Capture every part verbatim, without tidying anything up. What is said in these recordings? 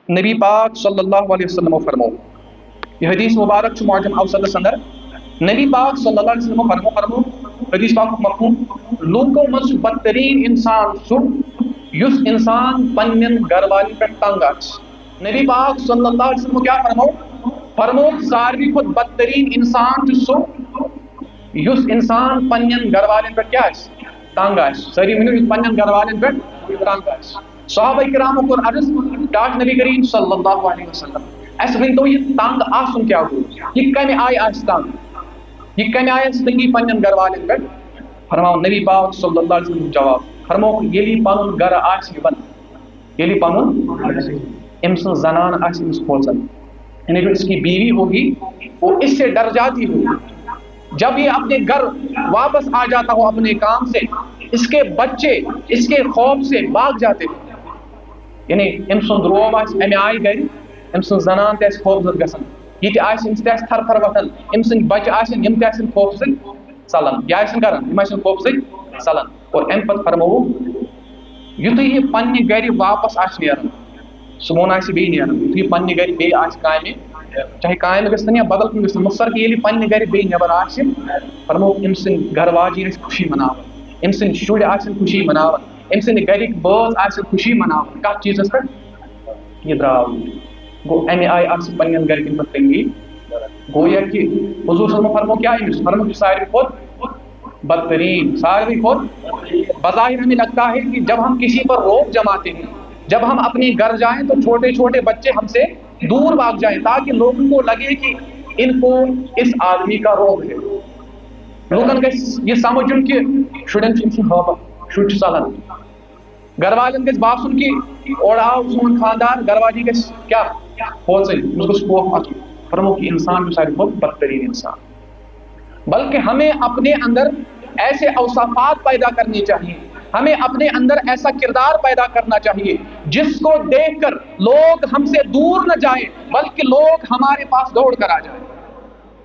نبی پاک صلی اللہ علیہ وسلم فرمو، یہ حدیث مبارک چھُ معجم اوسطس اندر۔ نبی پاک صلی اللہ علیہ وسلم فرمو فرمو حدیث پاک مفہوم، لوکو منٛز چھُ بدترین انسان سُہ یُس انسان پننٮ۪ن گھر والٮ۪ن پٮ۪ٹھ تنگ آسہِ۔ نبی پاک صلی اللہ علیہ وسلم کیا فرمو؟ فرمو ساروی کھۄتہٕ بدترین انسان چھُ سُہ یُس انسان پننٮ۪ن گھر والٮ۪ن پٮ۪ٹھ کیا آسہِ؟ تنگ آسہِ۔ سٲری ؤنِو، یُس پننٮ۪ن گھر والٮ۪ن پٮ۪ٹھ تنگ آسہِ۔ صحابہ کرامو کوٚر عرض، ٹاٹھ نبی کریم صلی اللہ علیہ وسلم، اسہِ ؤنۍ تو، یہِ تنگ آسُن کیا گوٚو؟ یہِ کمہِ آیہِ آسہِ تنگ؟ یہِ کمہِ آیہِ آسہِ تنگی پننٮ۪ن گھر والٮ۪ن پٮ۪ٹھ؟ فرماو نبی پاک صلی اللہ علیہ وسلم جواب، فرمووُکھ، ییٚلہِ یہِ پنُن گھرٕ آسہِ یِوان، ییٚلہِ پنُن، أمۍ سٕنٛز زنان آسہِ أمِس کھوژان، یعنی جو اس کی بیوی ہوگی، وہ اس سے ڈر جاتی ہوگی۔ جب یہ اپنے گھر واپس آ جاتا ہو اپنے کام سے، اس کے بچے اس کے خوف سے بھاگ جاتے ہیں۔ یعنی أمۍ سُنٛد روب آسہِ اَمہِ آیہِ گرِ، أمۍ سٕنٛز زنان تہِ آسہِ خوفزد گژھان، یہِ تہِ آسہِ، أمِس تہِ آسہِ تھر تھر وۄتھان، أمۍ سٕنٛدۍ بچہِ آسن، یِم تہِ آسن خوفہٕ سۭتۍ ژلان۔ کیٛاہ آسن کران؟ یِم آسن خوفہٕ سۭتۍ ژلان۔ اور اَمہِ پتہٕ فرمووُکھ، یُتھُے یہِ پننہِ گرِ واپس آسہِ نیران، صُبحن آسہِ بیٚیہِ نیران، یُتھُے یہِ پننہِ گرِ بیٚیہِ آسہِ کامہِ، چاہے کامہِ گژھِ تن یا بدل کُنہِ گژھِ تن، مُختصر کہِ ییٚلہِ یہِ پننہِ گرِ بیٚیہِ نٮ۪بر آسہِ، فرمووُکھ، أمۍ سٕنٛدۍ گرٕ واجِنۍ آسہِ خوشی مناوان، أمۍ سٕنٛدۍ شُرۍ آسن خوشی مناوان، أمۍ سٕنٛدۍ گرِکۍ بٲژ آسن خوشی مناوان۔ کتھ چیٖزس پٮ۪ٹھ؟ یہِ درٛاو۔ گوٚو، اَمہِ آیہِ آسہِ پننٮ۪ن گرِکٮ۪ن پٮ۪ٹھ تنگی۔ گویا کہِ حضور صلی اللہ علیہ وسلم فرمو کیٛاہ أمِس؟ فرمو کہِ ساروی کھۄتہٕ بدترین، ساروی کھۄتہٕ، بظاہر ہمیں لگتا ہے کہ جب ہم کسی پر رعب جماتے ہیں، جب ہم اپنے گھر جائیں تو چھوٹے چھوٹے بچے ہم سے دور بھاگ جائیں تاکہ لوگوں کو لگے کہ ان کو اس آدمی کا رعب ہے۔ لوٗکن گژھِ یہِ سمجھُن کہِ شُرٮ۪ن چھُ أمۍ سُنٛد ہٲبتھ، شُرۍ چھِ ژلان۔ گھر والٮ۪ن گژھِ باسُن کہِ اورٕ آو سون خانٛدار، گھر واجی گژھِ کیٛاہ؟ کھوژٕنۍ، أمِس گوٚژھ خوف اَژُن۔ فرمووُکھ، یہِ انسان چھُ ساروی کھۄتہٕ بدترین انسان۔ بلکہ ہمیں اپنے اندر ایسے اوصافات پیدا کرنے چاہیے، ہمیں اپنے اندر ایسا کردار پیدا کرنا چاہیے جس کو دیکھ کر لوگ ہم سے دور نہ جائیں، بلکہ لوگ ہمارے پاس دوڑ کر آ جائیں۔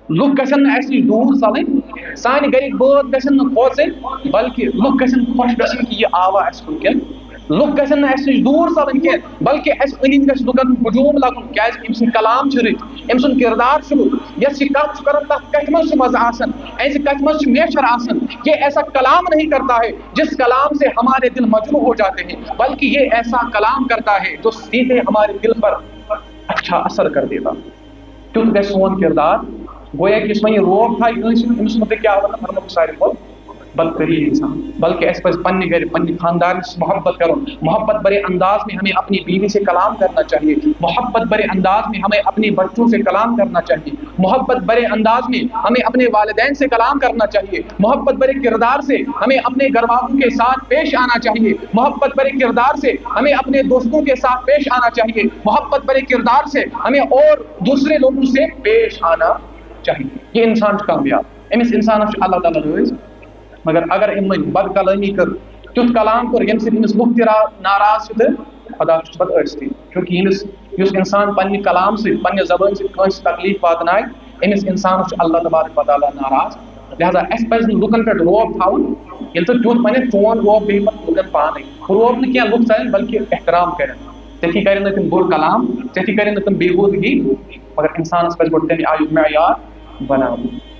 لُکھ گژھن نہٕ اَسہِ نِش دوٗر ژَلٕنۍ، سانہِ گَرِکۍ بٲژ گژھن نہٕ کھوژٕنۍ، بلکہِ لُکھ گژھن خۄش گژھٕنۍ کہِ یہِ آوا اَسہِ کُن کِنہٕ۔ لُکھ گژھن نہٕ اَسہِ نِش دوٗر ژَلٕنۍ کینٛہہ، بلکہِ اَسہِ أنٛدۍ أنٛدۍ گژھِ لُکَن ہُنٛد ہجوٗم لَگُن، کیٛازِ أمۍ سٕنٛدۍ کلام چھِ رٕتۍ، أمۍ سُنٛد کِردار چھُ رُت، یۄس یہِ کَتھ چھُ کَران، تَتھ کَتھِ منٛز چھُ مَزٕ آسان، اَسہِ کَتھِ منٛز چھُ میچھَر آسان۔ یہ ایسا کلام نہیں کرتا ہے جس کلام سے ہمارے دل مجروح ہو جاتے ہیں، بلکہ یہ ایسا کلام کرتا ہے جو سیدھے ہمارے دل پر اچھا اثر کر دیتا۔ تیُتھ گژھِ سون کردار۔ گویا کہِ یُس وۄنۍ یہِ روب تھایہِ کٲنٛسہِ ہُنٛد، أمِس مُتعلِق کیٛاہ وَنان؟ فرمووُکھ ساروی کھۄتہٕ بدترین انسان۔ بلکہ اَسہِ پَزِ پننہِ گرِ، پننہِ خاندارنہِ سۭتۍ محبت کرُن، محبت بھرے انداز میں ہمیں اپنی بیوی سے کلام کرنا چاہیے، محبت بھرے انداز میں ہمیں اپنے بچوں سے کلام کرنا چاہیے، محبت بھرے انداز میں ہمیں اپنے والدین سے کلام کرنا چاہیے، محبت بھرے کردار سے ہمیں اپنے گھر والوں کے ساتھ پیش آنا چاہیے، محبت بھرے کردار سے ہمیں اپنے دوستوں کے ساتھ پیش آنا چاہیے، محبت بھرے کردار سے ہمیں اور دوسرے لوگوں سے پیش آنا چاہیے۔ یہِ اِنسان چھُ کامیاب، أمِس اِنسانَس چھُ اللہ تعالیٰ رٲضۍ۔ مگر اگر أمۍ وۄنۍ بد کلٲمی کٔر، تیُتھ کلام کوٚر، ییٚمہِ سۭتۍ أمِس لُکھ تہِ را-، ناراض چھِ، تہٕ خدا چھُ پَتہٕ ٲستٕے۔ چوٗنٛکہِ ییٚمِس، یُس اِنسان پننہِ کلام سۭتۍ، پننہِ زبٲنۍ سۭتۍ کٲنٛسہِ تکلیٖف واتنایہِ، أمِس اِنسانَس چھُ اللہ تبارک و تعالیٰ ناراض۔ لہذا اَسہِ پَزِ نہٕ لُکَن پٮ۪ٹھ رعب تھاوُن۔ ییٚلہِ ژٕ تیُتھ وَنَکھ، چون رعب بیٚیہِ پَتہٕ لُکَن پانَے۔ رعب نہٕ کینٛہہ، لُکھ ژَلَن، بلکہِ احترام کَرَن۔ ژےٚ تھی کَرَن نہٕ تِم بُرٕ کلام، ژےٚ تھی کَرَن نہٕ تِم بے حُرمتی، مگر اِنسانَس پَزِ گۄڈٕ تَمہِ آیُک معیار بناوُن۔